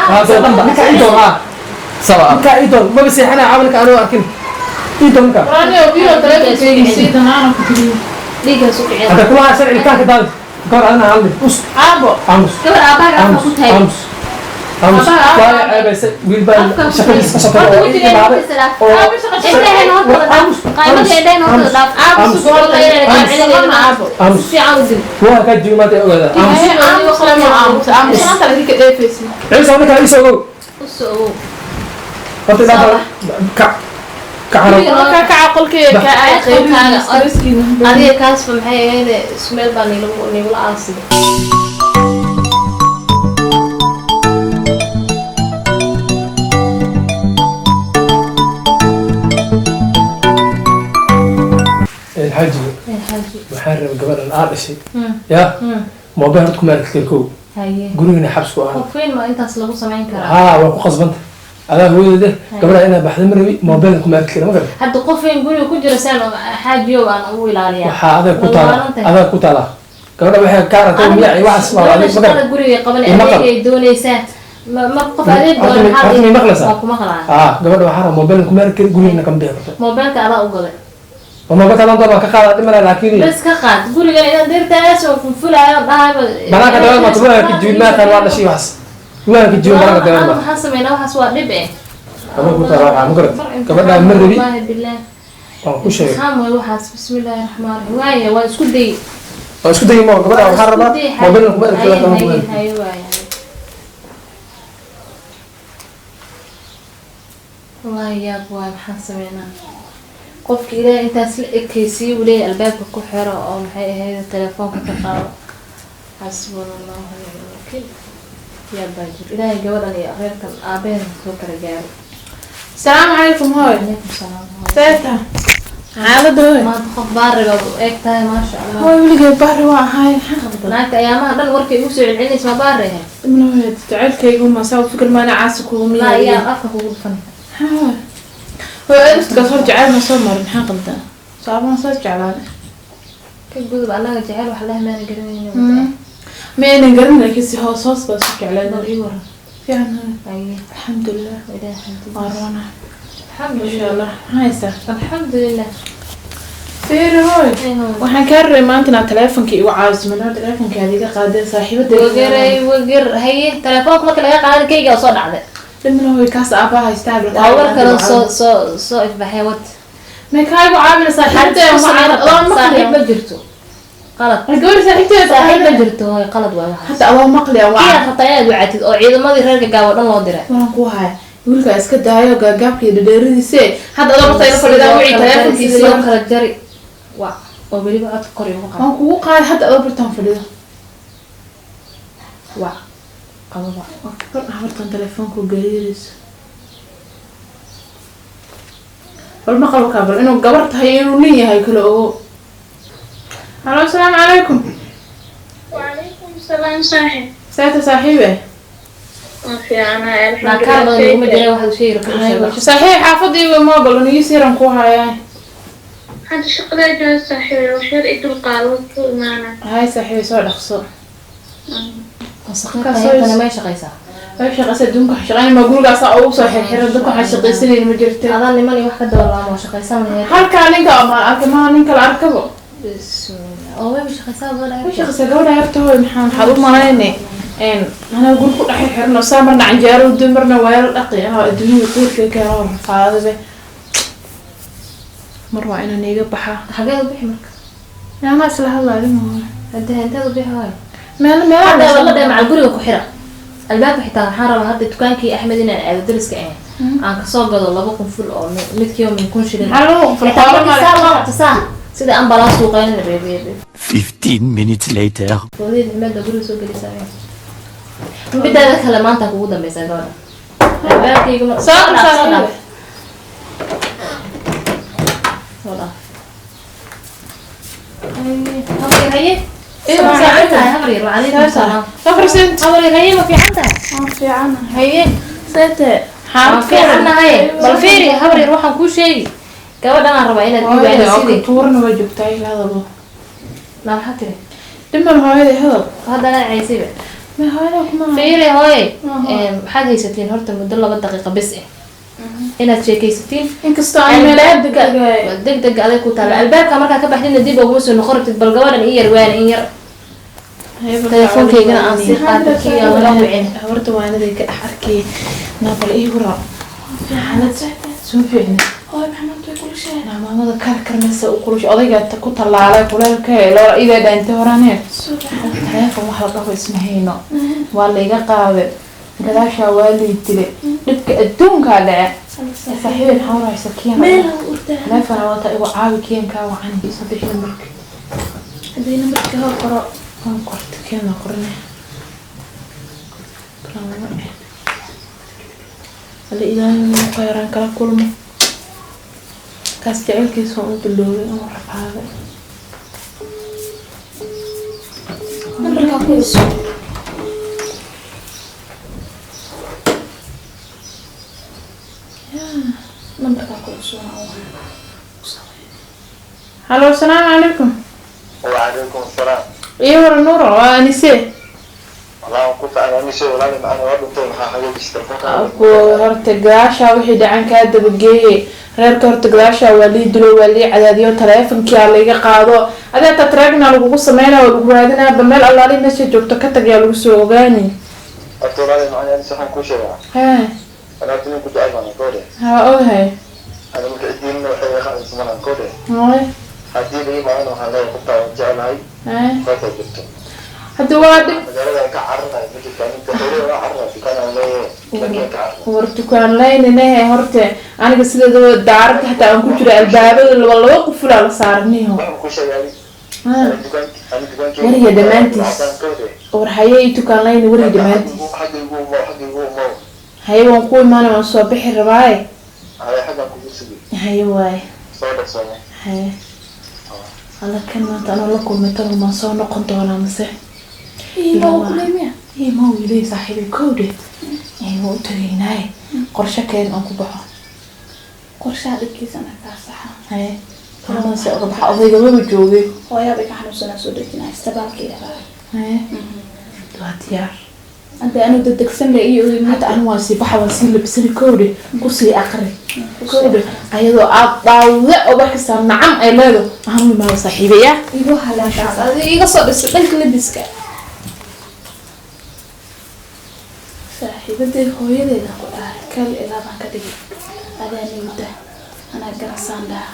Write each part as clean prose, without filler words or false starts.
Doon ninka ii doon ah. Sawa. Ninka ii doon maba seexanaya camalka anoo arkin. Ii doon ninka. Walaaliyo biyo taleefankayga sii danaana ku tiriyo. Dhiiggaas u kicin. Hadda kulaha sharci ilkaha ka daadi ka hor adina hadli us. Aabo. Aamus. Gabar aabbaha afka aamus. ku taagay. Aamus, aamus. Aabbaha. Waa ceebaysay wiil baa Afka ku shaqadiisa ka soo taagay. tagay oo Horta ii wejiga imaaday indhihiisa dhaaf. oo Indhaheen hortooda dhaaf. Aamus. Qaymada Aamus. indhaheen hortooda dhaaf. Aabo Aamus. sugo horta Aamus. inaan aabo. Aamus. Si fiican u dil. Waa kaa jibi maanta ogaada. Aamus. Aamus lama aamus. Aamus maanta laakiin ka dheefaysid. Ciise, ninka ii soo ogow. U soo ogow. Horta ilaa ka ka caro. Markaa kaca qolkeyga kaa aad Qolkaaga. qaybinaysa. Adiga kaasba maxay ahayd, ismeel baa niigula aasay. Xaajiga waxaan rabay gabadhan aa dhashay ya moobeel horta kuma arki kari kow. Haye. Gurigana xabs ku ahaan. Qof weyn ma intaas lagu samayn karaa? Haa, waa ku qasbanta adaa hooyada gabadha inaa baxda ma rabi, moobeelna kuma arki kari ma garan. Hadda qof weyn guriga ku jira saan xaajiyow aan ugu ilaaliyaa? Waxaa adaa ku taala. Walwaalan tahay. Adaa ku taala gabadha waxay ka aragtay miyac iyo waxaas waa Gabadha adiga ma shaqada garan. guriga qaban Ima qab. adeegay doonaysaa ma qof adeeg Horta doona. horta may maqlaysaa? Waa ku maqlaa. Haa, gabadha waxaa rabaa moobeelna kuma arki kari, gurigana kama bixi karto. Moobeelka adaa u goday. Oo moobeelka adaan doon waan ka qaadaa dhimana laakiin Bas ka qaad gurigana inaan deertaas oo fulfulaayo dhahayba. Banaanka dabada ma tumaha ka jibin maakan waa dhashay waxaas tumaha ka jibin banaanka dabada ma. Maxaan sameynaa? Waxaas waa dhib eh. Adaa ku taala waxaa ma garan gabadha ma rabi. Wallaahi billaah. Waan ku sheegay. Imtixaan way waxaas. Bismillaahi raxmaani raxiim. Waaya, waa isku day. Waa isku dayi ma gabadha waxaa rabaa moobeelna kuma arki kari Haye. kuma arki. Haye, waaya. Wallaahi yaab waay. Maxaan sameynaa? Qofka Ilaahay intaas la ekaysiiye uu leeyahay albaabka ku xiro oo maxay ahayd telefoonka ka qaado. Xasbuna Allahu wa nicmal wakiil. Yaab baa jiro. Ilaahay gabadhan iyo reerkan aabaheeda soo kala gaaro. Asalaamu calaykum hooy. Calaykum salaam. Seeta. Xaaladda hooy. Maanta qof baari baad u eg tahay, maasha Allah. Hooy weligay baari waa ahay. Maxaa qabtaa? Naagta ayaamaha dhan warkay igu soo celcelinaysa ma baari ahayd? Ibna hooy jacaylkaygu ma saa u fikir maana caasi kugu Laa miyaa. iyaa afka kugu dhufan. Hooy. Hooy adufkaas hor jacayl ma soo marin, maxaa qaldan? Saabaan soo jeclaaday. Ka gudub, annaga jecel wax leh maana garanayna. Ma aynan garan laakiin si hoos hoos baa isu jeclaan. Bal ii waran. Fiican hooy. Haye. Alxamdulilah. Ilaahay xamdi. Waa roonaa. Alxamdulilah. Insha Allah. Maxaa haysaa? Alxamdulilah. Fiiri hooy. Ay, hooy. Waxaan kaa rabay maanta inaad taleefonka igu caawiso maadaama taleefonkaada iga qaadeen saaxiibadayda. Wageray wager. Haye, telefoonka marka laga qaadan kayga oo soo dhacday. Dhimna hooy kaas aabbaha haystaa. Waa war kale soo ifbaxay wad. May kaa igu caawina saaxiibtay Maxaad ma saaxiib maqli. ma jirto, qalad. Gabadha saaxiibtay. Saaxiib ma jirto hooy, qalad waay waxaas. Hadda adoo maqli ah Kiyaad waa. rabtaa inaad wacatid oo ciidamadii reerka gaabo dhan loo diray. Waan ku haya wiilka iska daayo gaagaabka iyo dhadheeradiise hadda adoo marta ila fadhidaa wicii Sida loo taleefonkiisa. kala jari wac oo weliba codka kor igu qabo. Waan kugu qaaday hadda adoo bartaan fadhido. Wac, qabo, wac. Kor habartan telefoonku gariirayso. Bal maqal wakaa, bal inuu gabar tahay iyo inuu nin yahay kala ogo. Halo, asalaamu calaykum. وعليكم السلام صاحب. Saata saaxiibe. في أنا Naa kaa badan iguma jira waxaad u sheegi rabto u sheeg. Saaxiib xaafadayga mobile niisiran ku hayaa. هذا شغلة جوز صاحبي وشير إدو القالوت معنا. Hay saaxiibe, soo dhaqso. Wasaqeynta may shaqaysaa? Way shaqaysa adduunka shaqayn ma gurigaasaa ugu soo xirxiran dadka waxaan shaqaysanaynin ma jirta. Adaa niman iyo wax ka dawalaama oo shaqaysan lahayd. Halkaa ninka ma arka ma ninka la arkabo. Bismillah. Oo way shaqaysaa gabadha. Way shaqaysaa gabadha yarta hooy, maxaa waxaad u malayne anaa guri ku dhex xirno saa marna canjeero udu marna weelal dhaqi ah adduunyada quurka keeno rafaadabe mar waa inaan iga baxaa. Xageed u bixi marka? Anaa isla hadlaayo ma hore. Hadda inteed u bixi waayo? Meel meelaha. Hadda la dheh macal guriga ku xira albaabka xitaa. Waxaan rabaa hadda dukaankii Axmed inaan aado dariska ah aan kasoo gado laba qunful oo midkiiba min 1000 shilin. Maxaa lagu qunful? Xitaa Xoolo markii male. saa loo qabto saa sida ambalaas suuqeynana beebeebe. 15 minutes later. Foodiyada ximeed baa guriga soo gelisaa. Midaada kale maanta kugu dambeysaa gabadha albaabkayga Soo soo dhaaf, soo saaxiib. dhaaf, soo dhaaf. Haye, haye. Ee, Ma ma fiican tahay habar yar? Wacalaykum salaam. Safar sent. Habar yar, haye, ma fiican tahay? Fiican. Haye. Sete. Waan fiicannahay. Bal fiiri habar yar, waxaan kuu sheegi gabadhan aan rabaa inaad Hooyada iwaani oo sidii tuurna waa joogtaa ila hadalo. Naa maxaa tiri? Dhiman hooyada hadal. Haddana caysayba. Ma hooyada kuma Fiiri hooye, waxaad haysatiin horta muddo 2 daqiiqo bes ah inaad sheekaysatiin. Inkastoo aan meel aad degdegay. Degdeg adag ku taala albaabka, markaa ka baxdina dib uguma soo noqon rabtid. Bal gabadhan ii yar waana in yar, telefoonkaygana aan sii qaata, kii aan laga wicin. Horta waanaday ka dhex arkay naabal ii wara xaalad soo fiicna. Hooyo, maxamed way kulushahay. Naa maamada kar karmaysa u kulusha odayga ku tallaalay kuleelka loora idaa dhaantay horaanee. Taleefon wax la dhaho isma hayno, waa layga qaaday, gadaashaa waa lay dilay, dhibka adduunkaa dhace. Saaxiibay, maxaa waraysa kiyan? Meel ha urtaa. Taleefon wata, igu caawi, kiyankaa wacan isoo bixi nambarka. Haddii nambarka hoo qoro. Waan qorta, kiyan qorne. Alla ilaahay inuu khayraan kala kulmo kaas jaceylkiisa waan u biloobay oo rafaaday. Nambarkaa ku cusub. Nambarkaa ku cusub. Halo, asalaamu calaykum. وعليكم السلام. Iyo wara Nuuro, waa Anise. والله كنت انا مش ولا معنا وضع maxaa hagaajistay? Ku horta gadaashaa wixii dhacan kaa dabageeyey reerka. Horta gadaashaa waa lii dilo, waa lii cadaadiyo, taleefonkia layga qaado, adi hataa traagna lagugu sameynaya, waa lagu raadinaya, ba meel allaali meesha joogto ka tag yaa lagu soo ogaani. Horta walaali macna ani waxaan kuu sheegaa. Hee. Ana horta nin ku jecel baan koode. Ha, ogahay. Ana marka cidiinna waxay iga qaadaysa malan koode. Haye. Haddii laga imaadana waxaan leeyahay qoftaa waan jecelahay. Haye. Saasay jirto. Hadda waa dhib. Magaalada ka cararaya ma jirto, aniga hore waa cararaya, dukaan aan leeyahay laakiin ka cararaya. War dukaan layninahe, horte aniga sideedaba daaradda hataa aan ku jiro albaabada laba laba qufulaa la saaraniho. Waxaan kuu sheegaa ani dukaan ani dukaankeyga. Wariga dhammaantiis. Koode. War haye, i dukaan layni wariga dhammaantiis. Xagga igu umow, xagga igu umow. Haye, waan ku imaanay, waan soo bixi rabaaye. Haye, xaggan kugu sugi. Haye waaye. Soo dhaqsamo. Haye, alla kan maanta anoo la kulmay talo maan soo noqon doonaa mase? Ima wiilay saaxiibay kowdhe waan u tagaynaaye, qorshe keen aan ku baxo. Qorshaha dhibkiisa ana kaa saxa. Haye, maamada se uga baxa, odayga maba joogay. Hooyaa bay ka xanuunsanaa, soo dejinaa istabaalkeeda raacay. Haye, waa diyaar. Hadda anu degdegsan le iyo ogeyn. Hadda anigu waan sii baxa, waan sii labisani kowdhe, kusii aqri kowdhe, ayadoo aad daawde oo wax kastaa nacam ay leedo ahaan u imaado saaxiibaya. Igu halaashaas adiga iga soo dhisa dhanka labiska. Saaxiibaday hooyadeeda ku dhahay kal ilaa baan ka dhigay, adaa niyada anaa garasaan dhaha.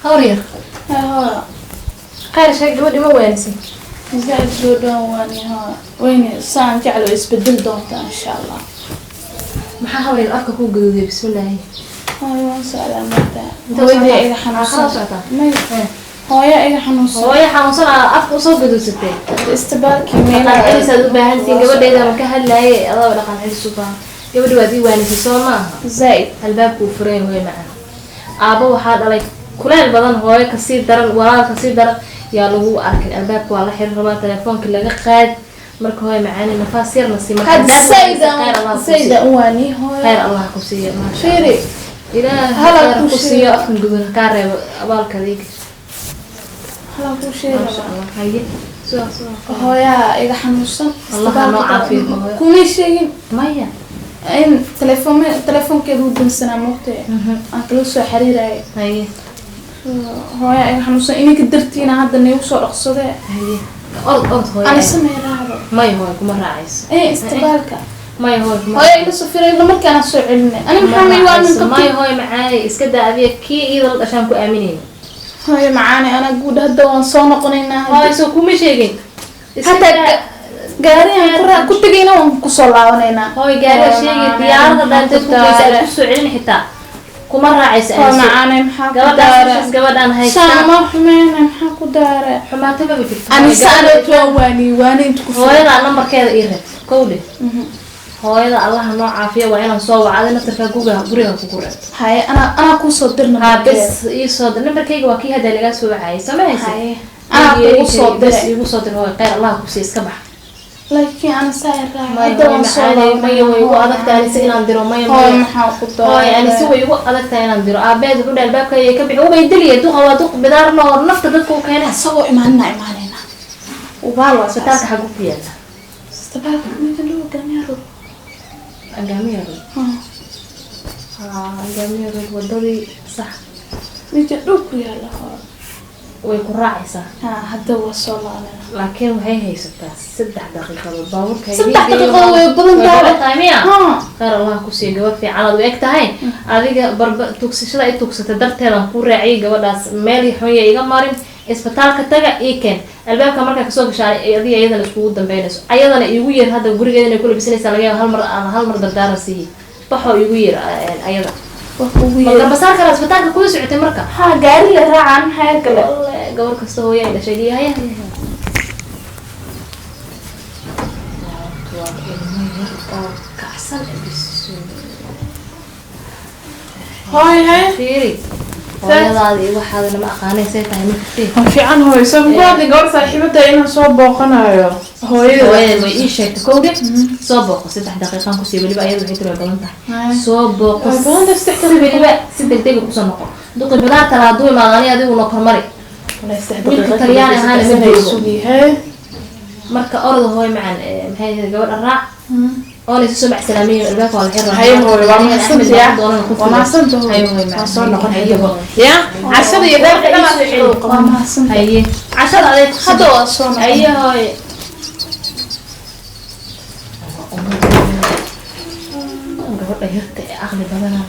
Hawr yar. Hooyo. Khayr sheeg, gabadhi ma waanisin? Zaid soo dhowan waani hooyo, wayne saan jeclo isbedel doontaa insha Allah. Maxaa hawr yar afka kuu gaduuday? Bismillaahi. Hooyo, waan socdaa maanta. Intee hooyaday socotaa? Iga Aakhira xanuunsan. Socotaa? May, hooyo iga xanuunsan. Hooyo xanuunsan aa afka usoo gaduudsatay? Istabaalkii. Dhaqan celis aad u baahantihiin. Gabadhayda ma ka hadlaaye, adaba dhaqan celis u baahan. Gabadhi waad ii waanisay soo maaha? Zaid. Albaabku uu furan yahay macaan. Aabo waxaa dhalay kuleel badan, hooyo kasii daran, walaal kasii daran, yaa lagu arkin. Albaabka waa la xiri rabaa, telefoonka laga qaad. Marka hooyo macaani nafaas yarna sii marka Had albaabka zaid. Khayr Allah ku Zaid siiyo. u waani hooyo. Khayr Allah ku siiyo, maasha Fiiri. Ilaah. Hala khayr ku ku siiyo. sheego. Afkan gudan kaa reebo abaalkaada ii gasho. Hala kuu sheegi Maasha rabaa. Allah, haye, soo soo. Hooyaa iga xanuunsan. Allah ha noo caafiyo hooyo. Kumay sheegin? Maya. In telefoon telefoonkeedu uu dansanaa moogtay, aan kala soo xiriirayay. Haye. Hooyaa iga xanuunsan, ininka dartiina hadda niigu soo dhaqsadee. Haye, orod orod hooyo. Ani samey raacdo. Maya hooyo, kuma raacayso. Ee istibaalka. Maya hooyo, kuma Hooyaa ila soo firay, isla markaana soo celinay ani maxaa may waa min maya qabtay. Hooyo macaanay, iska daa adiga, kii iyada la dhashaan ku aaminayna. Hooyo macaane, anaa guud hadda waan soo noqonaynaa. Hooyo, soo kuma sheegin. Iska Hataa daa. Gaarigaan ku tegayna waan kusoo laabanaynaa. Hooyo, gaariga sheegi, diyaarada dhaanteed ku geysa aad ku soo celin, xitaa kuma raacaysa. Hooyo Aniso. macaane, maxaa ku Gabadhaas daara? meeshaas gabadhaan haysta. Saan ma xumeyna, maxaa ku daara? Xumaata maba jirto. Anise Hooyo, anaa waan waani waani inta ku filan. Hooyada nambarkeeda ii reeb kowdhe. Hooyada allaha noo caafiya, waa inaan soo wacday naftarka guriga guriga kugu reeb. Haye, anaa kuusoo dirna. Ha, bes ii soo dir nambarkayga, waa kii hadda lagaa soo wacayay, soo ma haysid? Haye, anaa kugu soo Bes diray. iigu soo dir hooyo, khayr allah ku siiyo, iska bax. Laakiin ana saa raac. Maya Hadda hooyo waan soo macaaney, maya way igu laabanaa. adagtahay anise inaan diro, maya. Hooyo Maya maxaa ku hooyo, anise daara? way igu adagtahay inaan diro. Aabeed wuxuu dhahay albaabka ayay ka bixi, ubay diliya. Duqa waa duq bidaarna oo nafta dadka u keenay. Isagoo imaanina imaanayna. Ubaal waa isbitaalka xaguu ku yaala? Isbitaalka meesha lagu hogaamiyaa rog. Angaamiya Road. Angaamiya Road wadadii sax. Meesha dhow ku yaala hore. Way ku raacaysaa. Hadda waa soo laalena. Laakiin waxay haysataa 3 daqiiqadood baabuurka. 3 daqiiqadood way badan tahay miya? Khayr Allah ku siiyo, gabadh fiican aad u eg tahay. Adiga barba tugsashada ay tugsatay darteedan ku raaciyay gabadhaas, meel xun ya iga marin, isbitaalka taga ii keen. Albaabka markaa kasoo gashaa adiga iyadana iskugu dambeynayso, ayadana iigu yeer. Hadda gurigeeda inay ku labisanaysaa laga yaaba, hal mar aan hal mar dardaaran siiyey, baxoo iigu yeer ayada. Garbasaar kale isbitaalka kula socotay marka. Ha, gaari la raacaan maxaa kale? Gabar kasta hooyo ay dhashay iyo haya. Waa ilmo yar oo kacsan. Hooy, hay. Fiiri hooyadaada iyo waxaadana ma aqaanaysay tahay, ma jirtay? Waa fiican hooyo. Soo muku hadlay gabadh saaxiibada inaan soo booqanayo hooyada? Hooyada way ii sheegtay kowdhe. Soo booqo, 3 daqiiqaan kusii weliba, ayada waxay tiri way badan tahay. Soo booqo Way badan tahay, 3 si weliba si degdega kusoo noqo. Duqi bidaar kale hadduu imaado ani adiguna kormari. Wiilka Talyaani ahaana ma joogo. Marka orda hooy macan, maxay ahayd, gabadha raac oona isu soo macsalaamiyo, albaabka waa la xiraa. Haye hooyo, waa mahadsantahay. Waa mahadsantahay. Haye hooyo macan. Waa soo noqon. Haye hooyo. Ya cashada iyo dheerka dhan aad soo Waa mahadsantahay. Haye, cashada adeeg ku Hadda waa soo noqon. Haye hooyo. Gabadha yarta ee aqli badana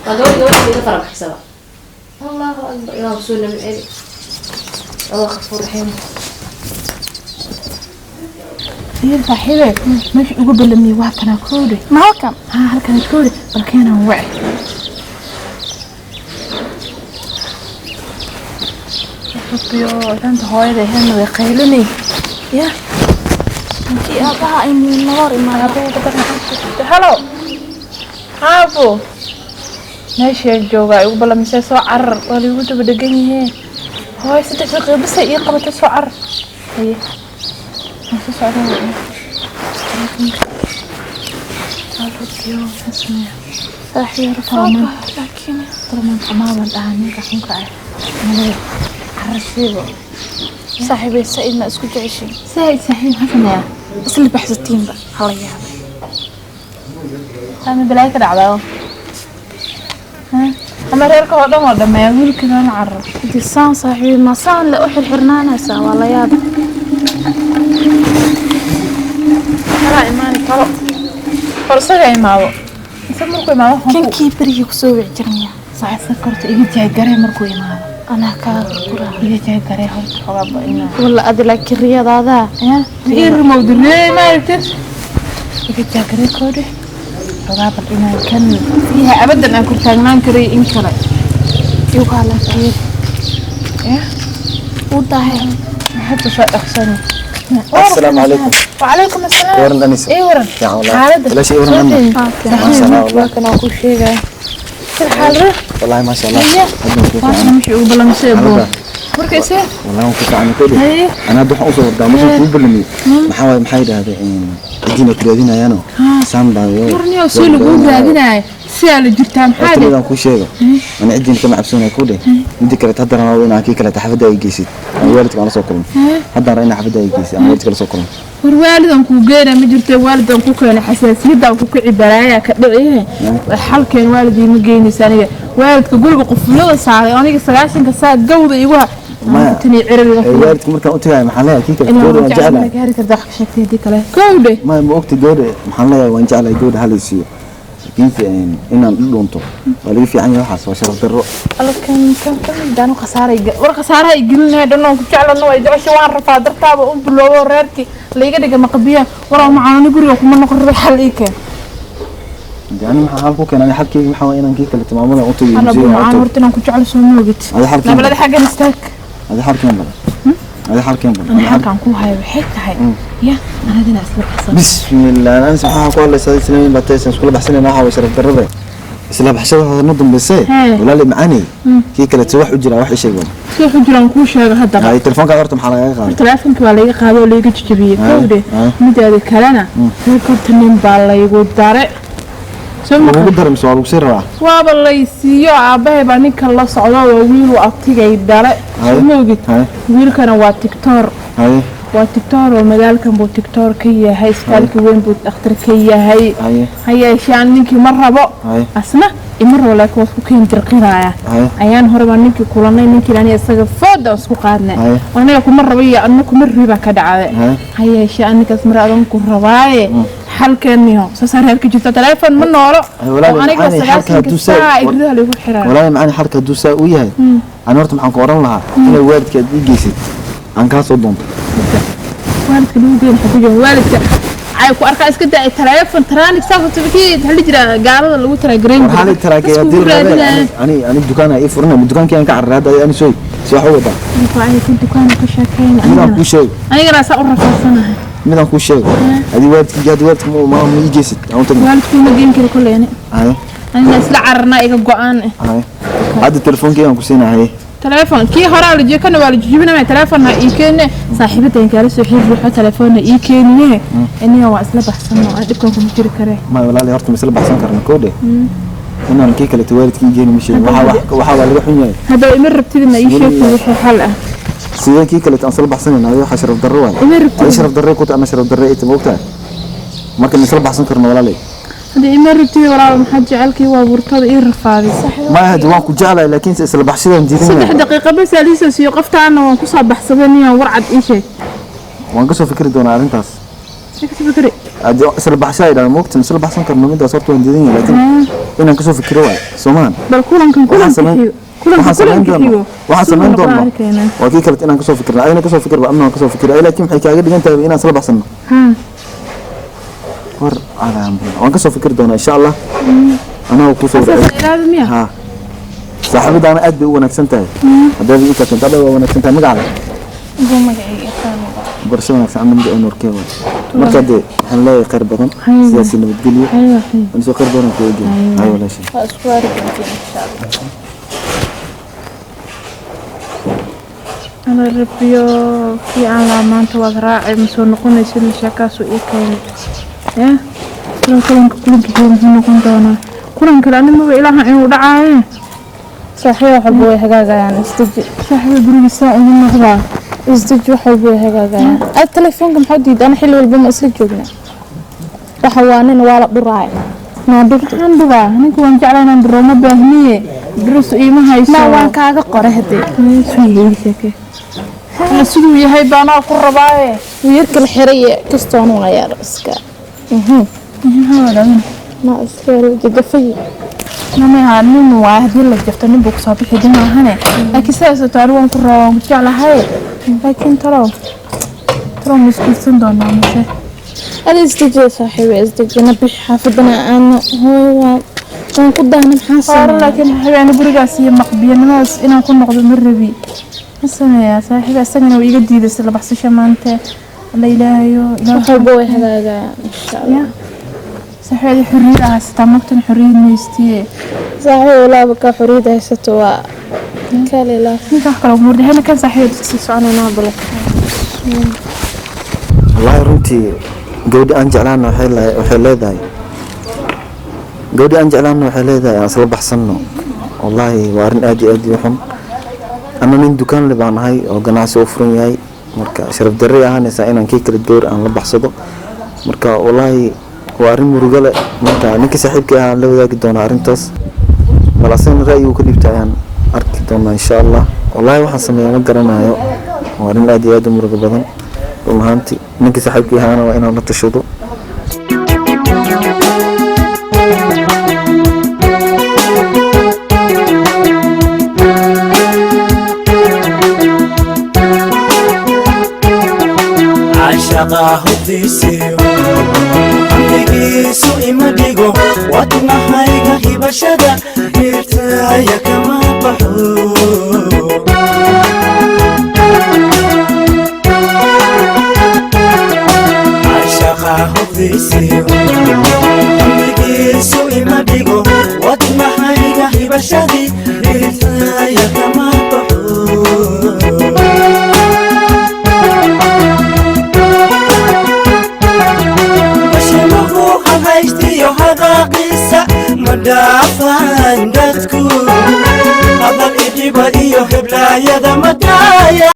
waa gabadh gabadha iga farabaxsaba. Allahu akbar, ilaahu soo nabad celi, Allah ghafuur raxiim. Fiir saaxiibe, meesha ugu ballamiyey waa kanaa koodhe. Ma halkan? Haa, halkan koodhe, balkeenaan waci. Rabbiyo, danta hooyada ahaydna way qaylinay ya. Ninkii aabaha ay nabor imaadeen. Halo aabo, meeshaan joogaa igu ballamisay, soo carar, waa liigu daba dhegan yihiin. Hooyo 3 daqiiqo bisay ii qabatay, soo carar. Haye, waan soo socdaa. Rabbiyo, maxaan sameeyaa? Saaxiib laakiin Tolmaanka amaaban dhahaa ninka xunka ah malee cararsiibo. Saaxiibay Said ma isku jeceshiin? Saaid saaxiib, maxaan sameeyaa? Isla baxsatiinba hala yaabay. Ama balaayo ka dhacdaa ama reerka oo dhan waa dhameeya wiilka mana carar. Disaan saaxiib, ma saan le u xirxirnaanaysaa? Waa la yaab. Kalaa imaani kalo hor isaga imaado, isa markuu imaado waxaan ku Kankii berigii kusoo wici jirnaya. Saaxiib korta iga jaagaree markuu imaado. Anaa kaa kura. Iga jaagaree horta xogaa inaa. Walla adi laakiin riyadaada. Ya ii rimowda riyay maaragtid, iga jaagaree koodhe xogaa bal inaan kan fiiha abadan aan kor taagnaan karay in kale. Igu laakiin. Ya. U dahay. Maxaad soo dhaqsani? السلام عليكم. وعليكم السلام. ورن أنيسة. اي ورن. يا والله. حالة. لا شيء ورن أنا. ما شاء الله والله. Kan ku sheegay sir xaalada. والله ما شاء الله. هيا. هذا مكتوب Waana عنه. meesha ugu ballamisay buu حالة. markayse. والله مكتوب عنه كله. Haye. أنا دوح أوصل قدام مش كوب بلمي. محاول محايد هذا إن الدين كرادين أنا. سام بايو. Warniyo soo lagu raadinayo sidaa la jirtaa maxaa قلت dhe. له كل شيء أنا عندي كم عبسونا كله عندي كلا تهدر أنا وين أكيد كلا تحفظ أي جيسي أنا والدك أنا سوكلم هذا رأينا حفظ أي جيسي أنا والدك أنا سوكلم. War waalidan kuu geena ma jirto, waalidan ku keenay xasaasiyadaan ku kici balaaya ka dhicihe. Xalkeen waalidii ma geynaysa, aniga waalidka guriga qufulada saaray aniga 90-ka saa gawda igu ha tani cirabiga. والدك مركان أنت محلها كي كلا تقول وأنا جعلها. Gaari kartaa wax ka sheegtay hadii kale kowdhe. ما ما وقت جودة محلها وأنا جعلها جودة هل يصير لكن إن إن دونتو ولا في عني وحاس وشرف الرؤ. Alla kan kan kan daanu khasaaray, war khasaaraha ay gelinaya dhan aan ku jeclano way jecesha, waan rafaa dartaaba u bilowdo reerkii layga dhiga maqbiya. War oo macaani guriga kuma noqon rabo, xal ii keen. يعني ما حالكو كان أنا حكي ما حوالي أنا كي كلا تماما أنت Alla buu macaan, horta inaan ku jeclo soo moogid. هذا حالكين. Nabalada xaggan istaag. هذا حالكين بلا هذا حالكين بلا. Ana xalkaan ku hayo waxay tahay ya anadina isla baxsan. بسم الله، أنا سبحان الله كل سنة سنين بتاعي كل بحسن أنا حاول شرف الربع isla baxshada hadana dambeysay walaal macaaney kii kale wax u jira wax ii sheeg walaal. Si wuxuu jiraan kuu sheego hadda. Hay, telefoonka horta maxaa laga qaaday? Telefoonka waa layga qaaday oo layga jajabiyey kowdhe. Mideeda kalena reerka horta nin baa laygu dare soo ma Lagu daray mise waa lagu sii rabaa? Waaba lay siiyo, aabbahay baa ninka la socdo, waa wiilu abtigay dhale. Soo ma ogid? Hay. Wiilkana waa tigtoor. Hay. Waa tiktoor oo magaalkan buu tiktoor ka yahay, isbitaalka weyn buu dhakhtar ka yahay. Haye. Ha yeeshee aan ninkii ma rabo. Haye. Asna ima rabo, laakiin waa isku keen dirqinaaya. Haye. Ayaan hore baa ninkii kulanay, ninkii aniga isaga fooda isku qaadnay. Haye. Aniga kuma rabo iyo adna kuma rabi baa ka dhacday. Haye. Ha yeeshee anigaas mar adan ku rabaaye, xalkeeniyo saasaa reerka jirta, telefoon ma noolo. Haye, walaal, oo aniga macaan, xalka 90-ka hadduu saa- saa irdaha lagu xiraa. Walaali macaan, xalka hadduu saa u yahay, ani horta maxaan ku oran lahaa inay waalidka aad ii geysid aan kaa soo doonto. Waalidka lagu geyn xagu jooga, waalidka ay ku arkaa iska daa telefoon taraanig saas oo kii xalli jira gaalada lagu taraagareyn. War xaalay taraagay haddii la rabay, ani dukaan ii furanay, dukaankii aan ka cararay hadda ani sooy si wax u wadaa. Ku dukaan ka sheekeyn. Midaan kuu sheego. Anigana saa u rafaadsanahay. Midaan kuu sheego, adii waalidkii hadii waalidka ma ii geysid aan u tagno. Waalidku ma geen kari kolley ani. Haye. Anigana isla cararnaa iga go-aan. Haye, hadda telefoonkii aan ku siinaa, haye. Telefoon kii horaa la jiyo, kana waa la jijibinaya, telefoonna ii keene, saaxiibadan kaala soo xiriir, wuxuu telefoonna ii keeniye, aniga waa isla baxsano, aan dhibkan kuma jiri karee. Ma walaali, horta ma isla baxsan karna koodhe inaan kii kaleeto waalidkii ii geeni ma sheegin, waxa waxa waa laga xun yahay. Haddaba ima rabtidna ii sheegto wixii xal ah. Sidee kii kaleeto aan isla baxsanayna? Adiga waxaa sharaf darro waay. Ima rabtid. Adiga sharaf darro ku tahay, ana sharaf darro ay tahay, ma ogtahay? Marka ma isla baxsan karno, walaalay? Haddii ima rabtid walaal, maxaa jecelkii waa burtada ii rafaadisay. Ma hadi waan ku jeclahay, laakiin se isla baxshadaan diidan 3 yahay. daqiiqo bas aa liisoo siiyo, qoftaana waan kusoo baxsaday, niyan warcad ii sheeg. Waan kasoo fikri doonaa arrintaas. Ka fikri. Hadii isla baxshaa idhahda, ma ogta, ma isla baxsan karno midaas horta waan diidan yahay, laakiin inaan kasoo fikiro waay, soo maahan? Bal kulankan Waxaan kulanka samayn xigo, kulanka waxaan samayn kulanka doonaa xigo waxaan siduu samayn noqon doonaa arkaynaa. Waa kii kaleeto inaan kasoo fikirna, adina kasoo fikir ba, amna waan kasoo fikir, laakiin waxay kaaga dhigan tahay inaan isla baxsanno. War calaamad waan kasoo fikiri doonaa insha Allah, anaa kusoo Saas ilaada miya? Ha, saaxiibadaana aad bay u wanaagsan tahay, haddaad ii keento hadda waa wanaagsan tahay. Magacaaga? Barasho wanaagsan, anna magaca Nuurkee waay. Marka dee waxaan leeyahay khayr badan, sidaasi nabadgelyo, aan soo khayr badan ku eegay. Hayo walaashay. Waa isku waari doontiin insha Allah. Ana rabbiyo fiican laa, maanta waad raacay, ma soo noqonaysid, sheekaasu ii keenay ya kulan kulanka kulanka xigo muxuu noqon doonaa? Kulan kale ani maba ilaaha inuu dhacaaye. Saaxiib, wax walba way hagaagayaan, isdeji. Saaxiiba, guriga saa ugu noqdaa. Isdeji, wax walba way hagaagayaan. Aad telefoonka maxaa diiday? Ana xilli walba ma isla joognaa? Waxa waa nin waa la dhuraay naa dhurta. Maxaan dhubaa? Ninka waan jeclaa inaan dhuro ma baahniye, dhurusu iima hayso. Ma waan kaaga qoray hadee. Sheeke alla siduu yahay baanaa ku rabaaye. Wiilka la xiray kastoon waa yaar iska ma iska jajafay. Mamaha nin waa haddii la jafto nin buu kusoo bixi di maahane, laakiin sidaas oo taani waan ku rabaa, waan ku jeclahay, laakiin talow talow ma isguursan doonaa mise? Ada isdejiya saaxiibe, isdejina, bix xaafadana aano, hooyo waa waan ku daahna, maxaan Saaro sameeyaa? Laakiin habeena gurigaas iyo maqbiyanimadaas inaan ku noqdo ma rabi, ma sameeyaa saaxiiba? Isagana waa iga diiday isla baxsasha maanta. Alla ilaahayo Wax walba way hagaagayaan insha Allah. Saaxiibada xorriyad ah haysataa, mogtan xorriyad maystiye. Saaxiib, walaaba ka xorriyad haysato waa kale ilaa. Ninka wax kale uma hordahayna kan saaxiibada sii soconaynaa bale. Wallaahi runtii gabadhi aan jeclaana waxay leedahay, gabadhi aan jeclaana waxay leedahay aan isla baxsanno. Wallaahi waa arrin aad iyo aad ii xun. Ana nin dukaan le baan ahay oo ganacsi u furan yahay, marka sharaf darray ahaanaysaa inaan kii kala gabar aan la baxsado. Marka wallaahi waa arrin murugo leh. Marka ninka saaxiibkii ahaan la wadaagi doonaa arrintaas, bal asagana ra'yigu ka dhiibta ayaan arki doonaa insha Allah. Wallaahi waxaan sameeyaa ma garanayo, waa arrin aad iyo aad u murugo badan run ahaantii. Ninkii saaxiibkii ahaana waa inaan la tashado. Cashaqa hubdiisiyo qalbigiisu ima dhigo, wadnahayga hibashada hirtaaya kama baxo. Cashaqa hubdiisiyo qalbigiisu ima dhigo, wadnahayga hibashadii hirtaaya kama baxo. Bashimahu haystiyo haqaaqiisa ma dhaafaan dadku, hadal idhiba iyo heblaayada ma daaya.